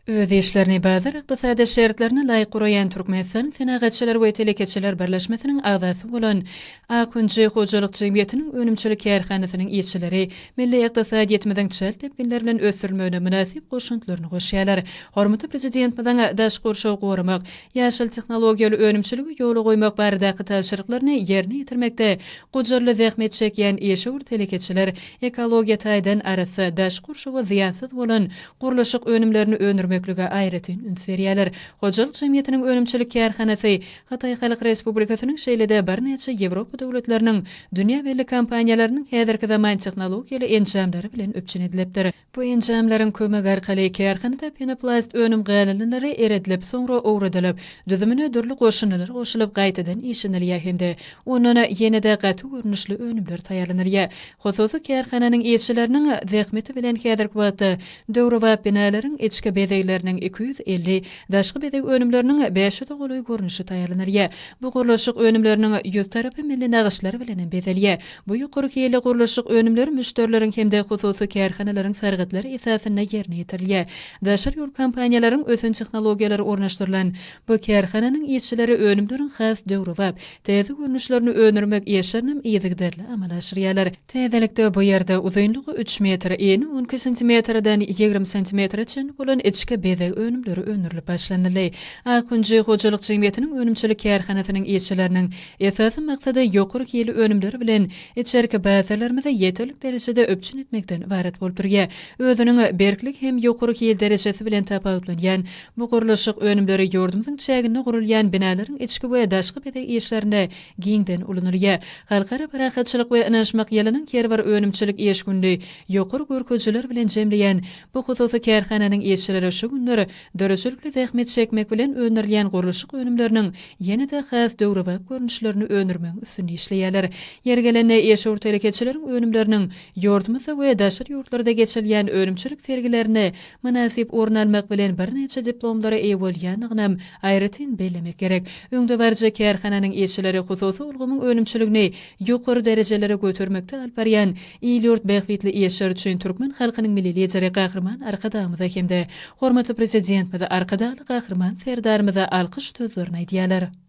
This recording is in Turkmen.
Öz işlerini bazar ykdysady şertlerine laýyk guraýan Türkmenistan Senagatçylar we telekeçiler birleşmesiniň agzasy bolan Ak hünji hojalyk jemgyýetiniň önümçilik kärhanasynyň işçileri milli ykdysadyýetimiziň çalt depginler bilen ösdürilmegine mynasyp goşantlaryny goşýarlar. Hormatly Prezidentimiziň daşky gurşawy goramak, ýaşyl tehnologiýaly önümçiligi ýola goýmak baradaky tabşyryklaryny ýerine ýetirmekde gujurly zähmet çekýän işewür telekeçiler ekologiýa taýdan arassa, daşky gurşawa zyýansyz bolan gurluşyk önümlerini öndürmeklige aýratyn üns berýärler. Hojalyk jemgyýetiniň önümçilik kärhanasy Hytaý Halk Respublikasynyň şeýle-de birnäçe Ýewropa döwletleriniň dünýä belli kompaniýalarynyň häzirki zaman tehnologiýaly enjamlary bilen üpjün edilipdir. Bu enjamlaryň kömegi arkaly kärhanada penoplast önüm galyndylary eredilip, soňra owradylyp, düzümine dürli goşundylar goşulyp gaýtadan işlenilýär hem-de ondan ýene-de gaty görnüşli önümler taýýarlanylýar. Hususy kärhananyň işçileriniň zähmeti bilen häzirki wagtda döwrebap binalaryň içki bezegleriniň 250, daşky bezeg önümleriniň bäş ýüze golaý görnüşi taýýarlanylýar. Bu gurluşyk önümleriniň ýüz tarapy milli nagyşlar bilen hem bezelýär. Bu ýokary hilli gurluşyk önümleri müşderileriň hem-de hususy kärhanalaryň sargytlary esasynda ýerine ýetirilýär. Daşary ýurt kompaniýalaryň ösen tehnologiýalary ornaşdyrylan bu kärhananyň işçileri önümleriň has döwrebap, Täze görnüşlerini öndürmek işlerinem yzygiderli amala aşyrýarlar. Täzelikde bu ýerde uzynlygy üç metr, eni on iki santimetrden 20 santimetre çenli bolan içki bezeg önümleri öndürilip başlanyldy. Ak hünji hojalyk jemgyýetiniň önümçilik kärhanasynyň işçileriniň esasy maksady ýokary hili önümler bilen içerki bazarlarymyzy ýeterlik derejede üpjün etmekden ybarat bolup durýar. Özüniň berklik hem ýokary hil derejesi bilen tapawutlanýan Bu gurluşyk önümleri ýurdumyzyň çäginde gurulýan binalaryň içki we daşky bezeg işlerinde giňden ulanylýar. Halkara parahatçylyk we ynanyşmak ýylynyň her bir önümçilik iş gününi ýokary görkezijiler bilen jemleýän bu hususy kärhananyň işçileri şu günler döredijilikli zähmet çekmek bilen öndürilýän gurluşyk önümleriniň ýene-de has döwrebap görnüşlerini öndürmegiň üstünde işleýärler. Ýeri gelende, işewür telekeçileriň önümleriniň ýurdumyzda we daşary ýurtlarda geçirilýän önümçilik sergilerinde Mynasyp orun almak bilen birnäçe diplomlara eýe bolýandygynam aýratyn bellemek gerek. Öňdebaryjy kärhananyň işçileri hususy ulgamyň önümçiligini ýokary derejelere götermekde alyp barýan il-ýurt bähbitli işleri üçin türkmen halkynyň Milli Lideri Gahryman Arkadagymyza hem-de hormatly Prezidentimiz Arkadagly Gahryman Serdarymyza alkyş sözlerini aýdýarlar.